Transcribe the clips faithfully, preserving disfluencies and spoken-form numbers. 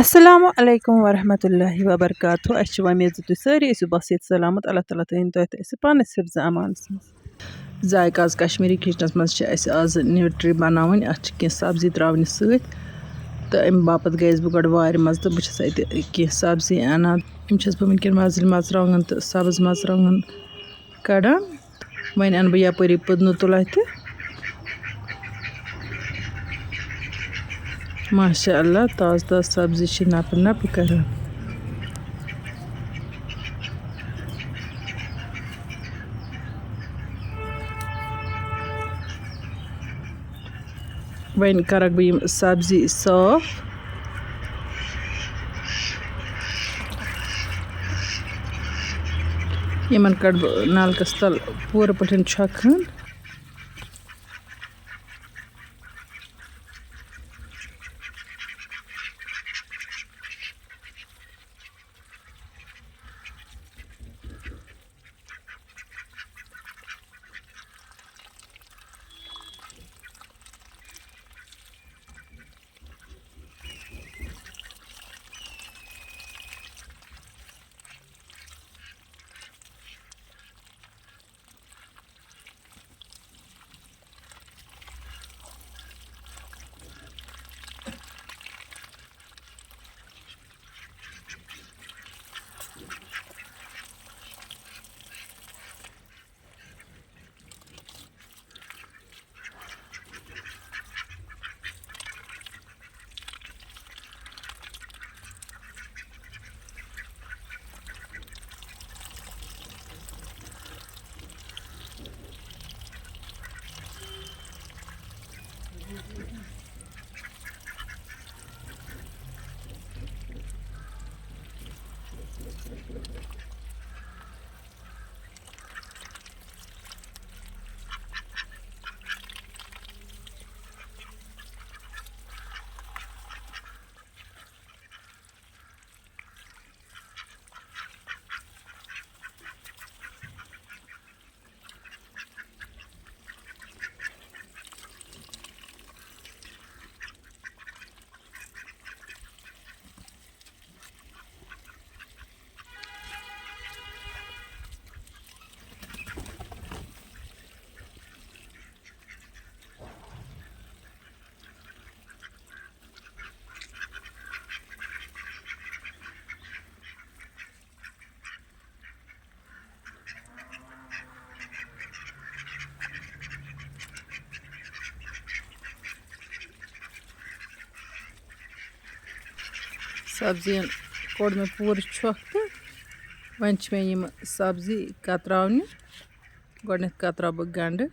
السلام علیکم ورحمۃ اللہ وبرکاتہ۔ اَسہِ چھِ وۄمید زِ تُہۍ سٲری ٲسِو بس ییٚتہِ سلامت۔ اللہ تعالیٰ تھٲیِن تۄہہِ تہٕ اَسہِ پانَس حِفظِ امانَس منٛز۔ ذائقہ آز کشمیٖری کِچنَس منٛز چھِ اَسہِ آز نیوٗٹری بَناوٕنۍ۔ اَتھ چھِ کینٛہہ سبزی ترٛاونہِ سۭتۍ، تہٕ اَمہِ باپَتھ گٔیَس بہٕ گۄڈٕ وارِ منٛز، تہٕ بہٕ چھَس اَتہِ کینٛہہ سبزی اَنان۔ یِم چھَس بہٕ وٕنکٮ۪ن وۄزٕلۍ مَرژٕوانٛگَن تہٕ سبٕز مَرژٕوانٛگَن کَڑان۔ وۄنۍ اَنہٕ بہٕ یَپٲری پُدنہٕ تُل اَتھِ۔ ماشاء اللہ، تازٕ تازٕ سبزی چھِ نَپہٕ نَپہٕ کران۔ وۄنۍ کرکھ بہٕ یِم سبزی صاف۔ یِمن کڑٕ بہٕ نلکس تل پوٗرٕ پٲٹھۍ چھۄکھ ہن۔ سبزین کوٚڑ مےٚ پوٗرٕ چھۄکھ تہٕ وۄنۍ چھِ مےٚ یِم سبزی کتراونہِ۔ گۄڈٕنٮ۪تھ کتراو بہٕ گنڈٕ۔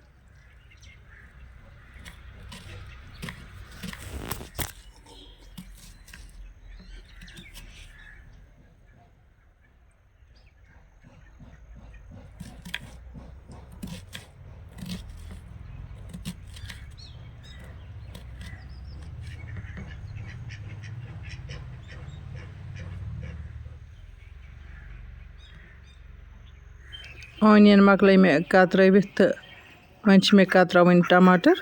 اونین مۄکلٲے مےٚ کترٲوِتھ تہٕ وۄنۍ چھِ مےٚ کتراوٕنۍ ٹماٹر۔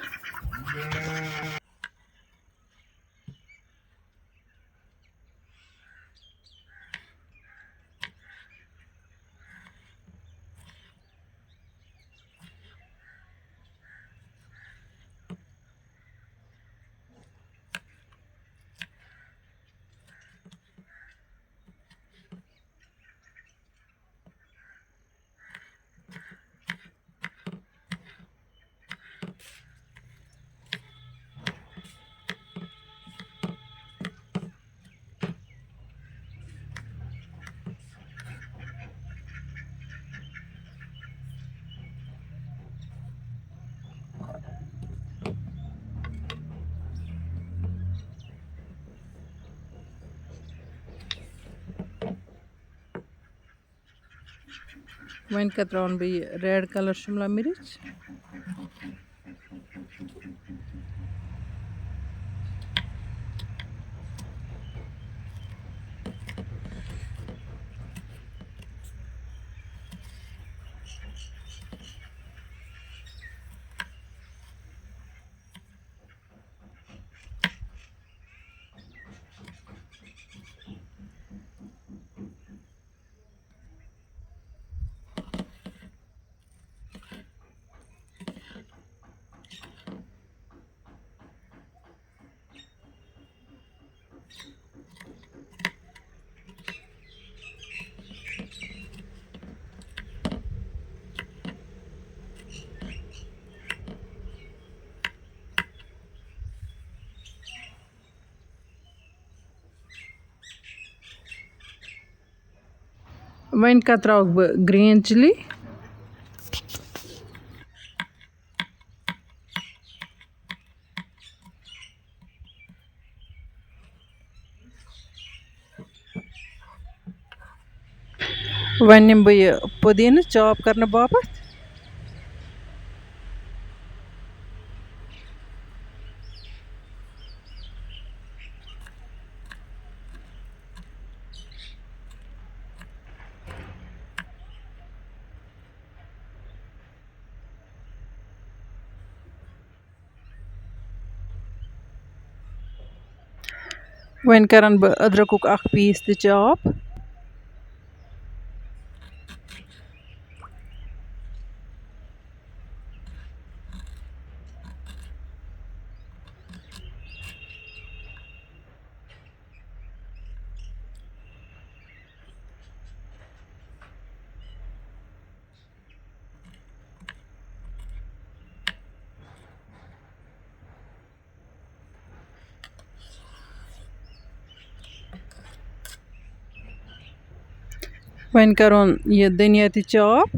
وۄنۍ کَتراوَن بہٕ یہِ ریڈ کَلر شِملا مِرٕچ۔ وۄنۍ کَتراوَکھ بہٕ green chilli۔ وۄنۍ نِمہٕ بہٕ یہِ پُدیٖنہٕ chop کرنہٕ باپتھ۔ وۄنۍ کرن بہٕ أدرکُک اکھ piece تہِ chop۔ وۄنۍ کرون یہِ دھنیا تہِ chop۔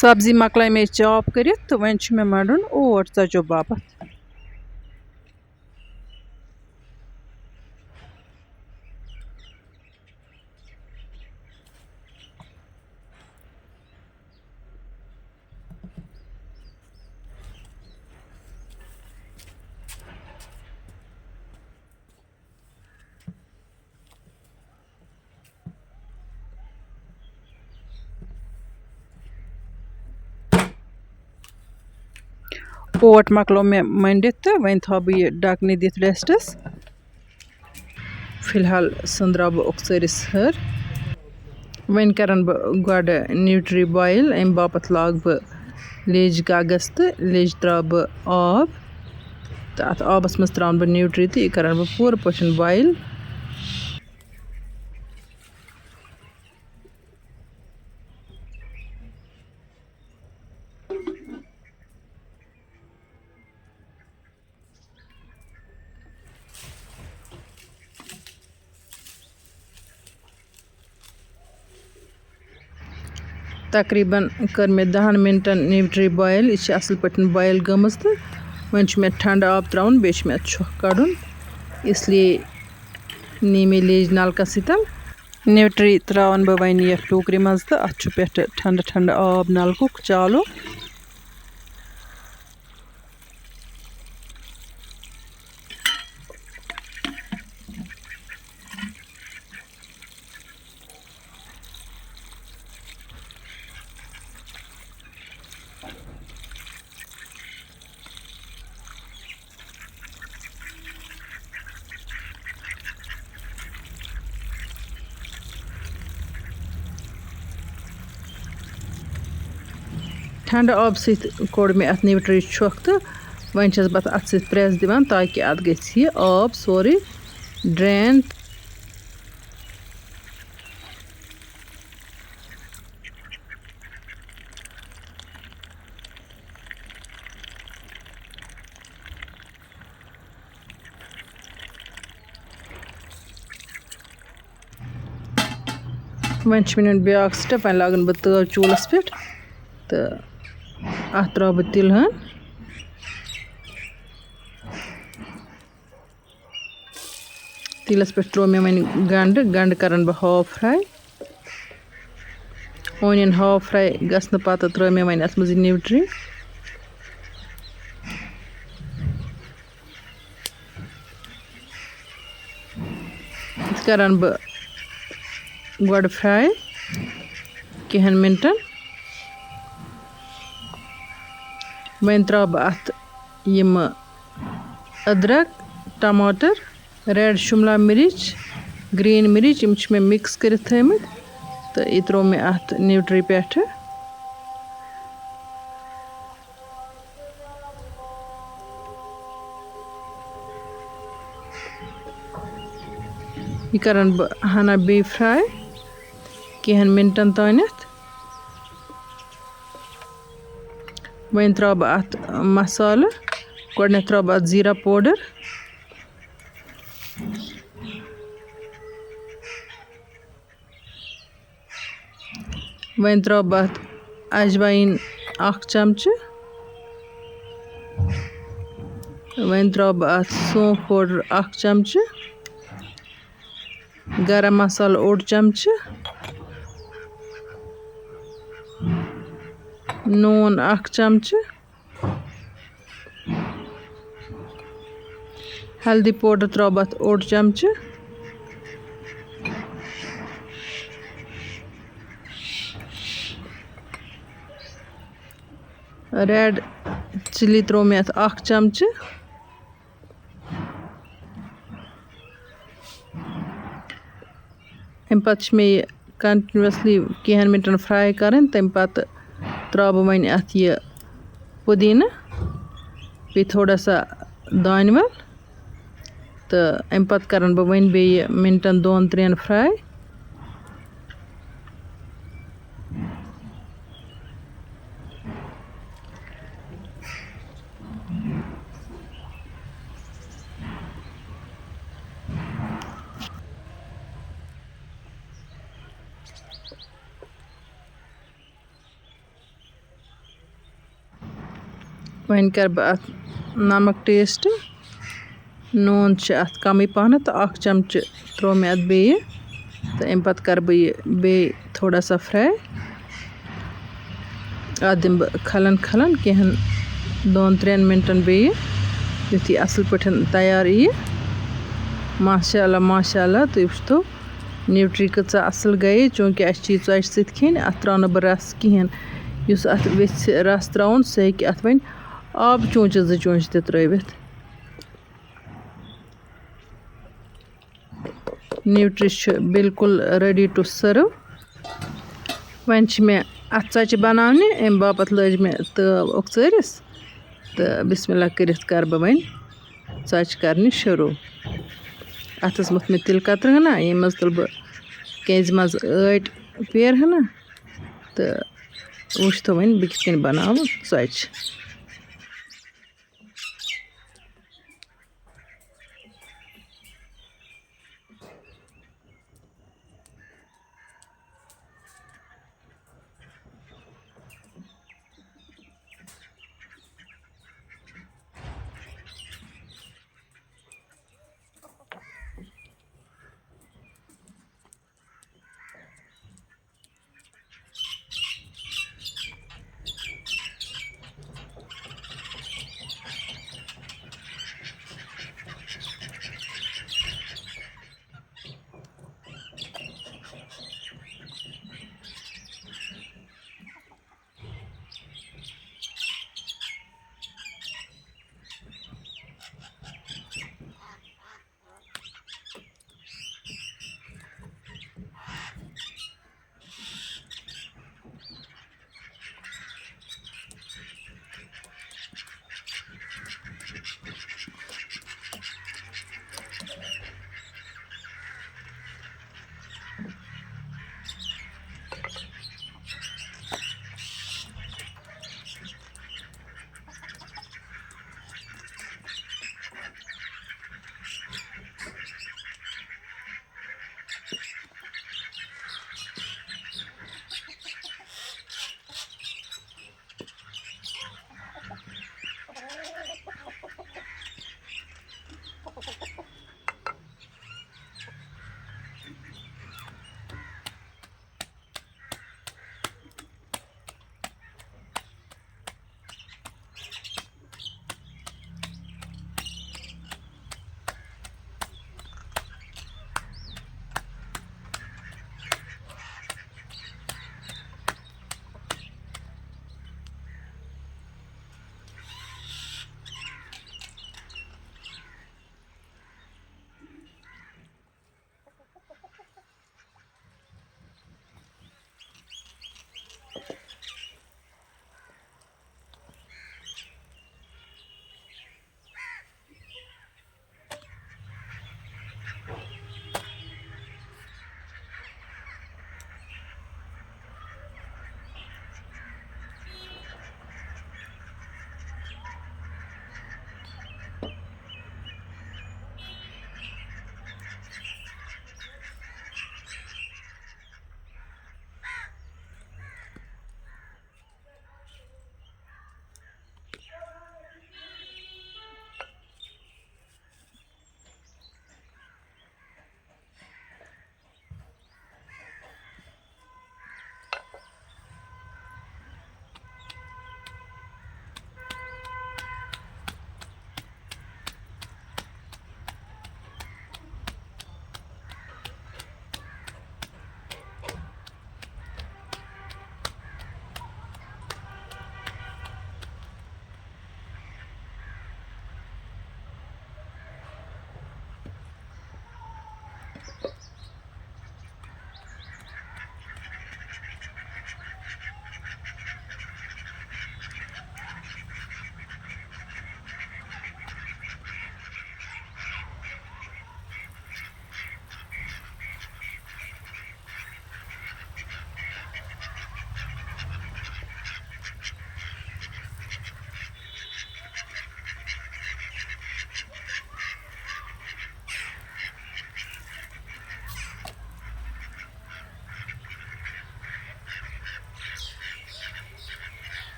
سبزی مۄکلٲے مےٚ chop کٔرِتھ تہٕ وۄنۍ چھُ مےٚ مَڑُن اوٹ ژۄچو باپتھ۔ اوٹ مۄکلو مےٚ مٔنڈِتھ تہٕ وۄنۍ تھاوٕ بہٕ یہِ ڈَکھنہٕ دِتھ rest-س۔ فی الحال سٔنٛدراو بہٕ اوٚکژٲرِس ہٕر۔ وۄنۍ کَرَن بہٕ گۄڈٕ نیوٗٹری boil۔ اَمہِ باپَتھ لاگہٕ بہٕ لیٚج کاغذ تہٕ لیٚج ترٛاوٕ بہٕ آب۔ تہٕ اَتھ آبَس منٛز ترٛاوَن بہٕ نیوٗٹری تہٕ یہِ کَرَن بہٕ پوٗرٕ پٲٹھۍ boil۔ تقریٖباً کٔر مےٚ دَہَن مِنٹَن نیوٗٹری boil۔ یہِ چھِ اَصٕل پٲٹھۍ boil گٔمٕژ تہٕ وۄنۍ چھُ مےٚ ٹھنٛڈٕ آب ترٛاوُن، بیٚیہِ چھُ مےٚ اَتھ چھۄکھ کَڑُن، اس لیے نی مےٚ لیٚج نَلکَس سۭتۍ۔ نیوٗٹری ترٛاوَن بہٕ وۄنۍ یَتھ ٹوٗکرِ منٛز تہٕ اَتھ چھُ پٮ۪ٹھٕ ٹھنٛڈٕ ٹھنٛڈٕ آب نَلکُک چالوٗ۔ ٹھنٛڈٕ آبہٕ سۭتۍ کوٚڑ مےٚ اَتھ نیوٗٹری چھۄکھ تہٕ وۄنۍ چھَس بہٕ اَتھ اَتھٕ سۭتۍ press دِوان تاکہِ اَتھ گژھِ یہِ آب سورُے drain۔ وۄنۍ چھِ مےٚ نیُن بیٛاکھ step، وۄنۍ لاگَن بہٕ تٲو چوٗلَس پٮ۪ٹھ تہٕ اَتھ ترٛاوٕ بہٕ تِلہٕ ہَن۔ تیٖلَس پٮ۪ٹھ ترٛوو مےٚ وۄنۍ گَنٛڈٕ، گَنٛڈٕ کَرَن بہٕ half fry۔ Onion half fry گژھنہٕ پتہٕ ترٲو مےٚ وۄنۍ اتھ منٛز یہِ نیوٹری۔ یہِ کران بہٕ گۄڈٕ فرائی کینٛہَن منٹن۔ وۄنۍ ترٛاوٕ بہٕ اَتھ یِمہٕ أدرَک، ٹماٹر، ریڈ شملہ مرچ، گرین مرچ، یِم چھِ مےٚ مِکس کٔرِتھ تھٲومٕتۍ، تہٕ یہِ ترٛوو مےٚ اَتھ نیوٹری پٮ۪ٹھٕ۔ یہِ کرن بہٕ ہنا بیٚیہِ فرائی کینٛہَن منٹن تانٮ۪تھ۔ وۄنۍ ترٛاوٕ بہٕ اَتھ مسالہٕ۔ گۄڈٕنٮ۪تھ ترٛاوٕ بہٕ اَتھ زیٖرا پاوڈر۔ وۄنۍ ترٛاوٕ بہٕ اَتھ اجوایِن اَکھ چمچہٕ۔ وۄنۍ ترٛاوٕ بہٕ اَتھ سونٛف پاوڈر اَکھ چمچہٕ۔ گرم مسالہٕ اوٚڑ چمچہٕ۔ نوٗن اَکھ چمچہٕ۔ ہلدی پاوڈر ترٛاوٕ بہٕ اَتھ اوٚڑ چمچہٕ۔ ریڈ چِلی ترٛوو مےٚ اَتھ اَکھ چمچہٕ۔ اَمہِ پَتہٕ چھِ مےٚ یہِ کنٹِنیوسلی کینٛہَن مِنٹَن فرائی کَرٕنۍ۔ تَمہِ پَتہٕ ترٛاوٕ بہٕ وۄنۍ اَتھ یہِ پُدیٖنہٕ، بیٚیہِ تھوڑا سا دانہِ وَل، تہٕ اَمہِ پَتہٕ کَرَن بہٕ وۄنۍ بیٚیہِ مِنٹَن دۄن ترٛٮ۪ن فرائی۔ وۄنۍ کَرٕ بہٕ اَتھ نمک ٹیسٹ۔ نوٗن چھِ اَتھ کَمٕے پَہنَتھ تہٕ اَکھ چمچہٕ ترٛوو مےٚ اَتھ بیٚیہِ۔ تہٕ اَمہِ پَتہٕ کَرٕ بہٕ یہِ بیٚیہِ تھوڑا سا فرائی۔ اَتھ دِمہٕ بہٕ کھَلَن کھَلَن کینٛہَن دۄن ترٛٮ۪ن مِنٹَن بیٚیہِ، یُتھ یہِ اَصٕل پٲٹھۍ تیار یِیہِ۔ ماشاء اللہ، ماشاء اللہ، تُہۍ وٕچھتو نیوٹری کۭژاہ اَصٕل گٔیے، چوٗنٛکہِ اَسہِ چھِ یہِ ژۄچہِ سۭتۍ کھیٚنۍ، اَتھ ترٛاونہٕ بہٕ رَس کِہیٖنۍ۔ یُس اَتھ ویٚژھِ رَس ترٛاوُن، سُہ ہیٚکہِ اَتھ وۄنۍ آب چونٛچہِ زٕ چونٛچہِ تہِ ترٛٲوِتھ۔ نیوٹری چھِ بالکل ready to serve۔ وۄنۍ چھِ مےٚ اَتھ ژۄچہِ بَناونہِ، اَمہِ باپَتھ لٲج مےٚ تٲو اوٚکژٲرِس، تہٕ بسم اللہ کٔرِتھ کَرٕ بہٕ وۄنۍ ژۄچہِ کَرنہِ شروٗع۔ اَتھَس موٚتھ مےٚ تِلہٕ کَترٕ ہنا، ییٚمہِ منٛز تُلہٕ بہٕ کینٛزِ منٛز ٲٹۍ پھیر ہنا، تہٕ وٕچھتو وۄنۍ بہٕ کِتھ کٔنۍ بَناوٕ ژۄچہِ۔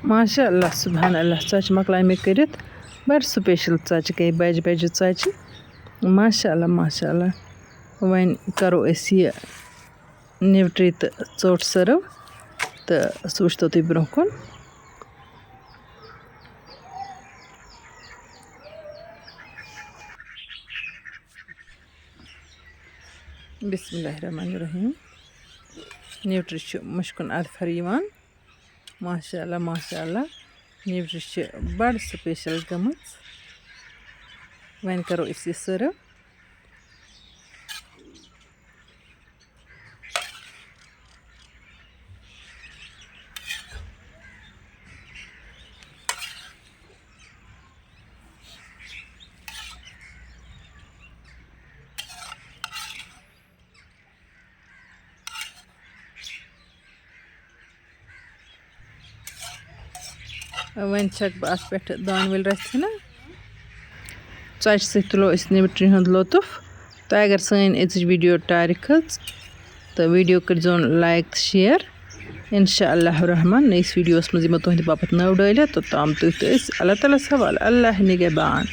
ماشاء اللہ، سبحان اللہ، ژۄچہِ مۄکلایہِ مےٚ کٔرِتھ۔ بَڑٕ سُپیشَل ژۄچہِ گٔے، بَجہِ بَجہِ ژۄچہِ۔ ماشاء اللہ، ماشاء اللہ۔ وۄنۍ کَرو أسۍ یہِ نیوٹری تہٕ ژوٚٹ سٔرٕو، تہٕ سُہ وٕچھتو تُہۍ برونٛہہ کُن۔ بسم اللہ الرحمن الرحیم۔ نیوٹری چھِ مُشکُن اَدفر یِوان۔ ماشاء اللہ، ماشاء اللہ، نیوٹری چھِ بَڑٕ سُپیشَل گٔمٕژ۔ وۄنۍ کَرو أسۍ یہِ سٔرٕو۔ وۄنۍ چھَکھ بہٕ اَتھ پٮ۪ٹھ دانہِ ؤلۍ رَژھِ ہنا۔ ژۄچہِ سۭتۍ تُلو أسۍ نیوٹری ہُنٛد لطف۔ تۄہہِ اگر سٲنۍ أزِچ ویٖڈیو ٹارِ کھٔژ تہٕ ویٖڈیو کٔرۍزیون لایک تہٕ شیئر۔ اِنشاء اللہ الرحمن نٔیِس ویٖڈیوَس منٛز یِمو تُہٕنٛدِ باپَتھ نٔو ڈٲلِتھ، توٚتام تُہۍ تہٕ أسۍ اللہ تعالیٰ ہَس حوالہٕ، اللہ نِگہبان۔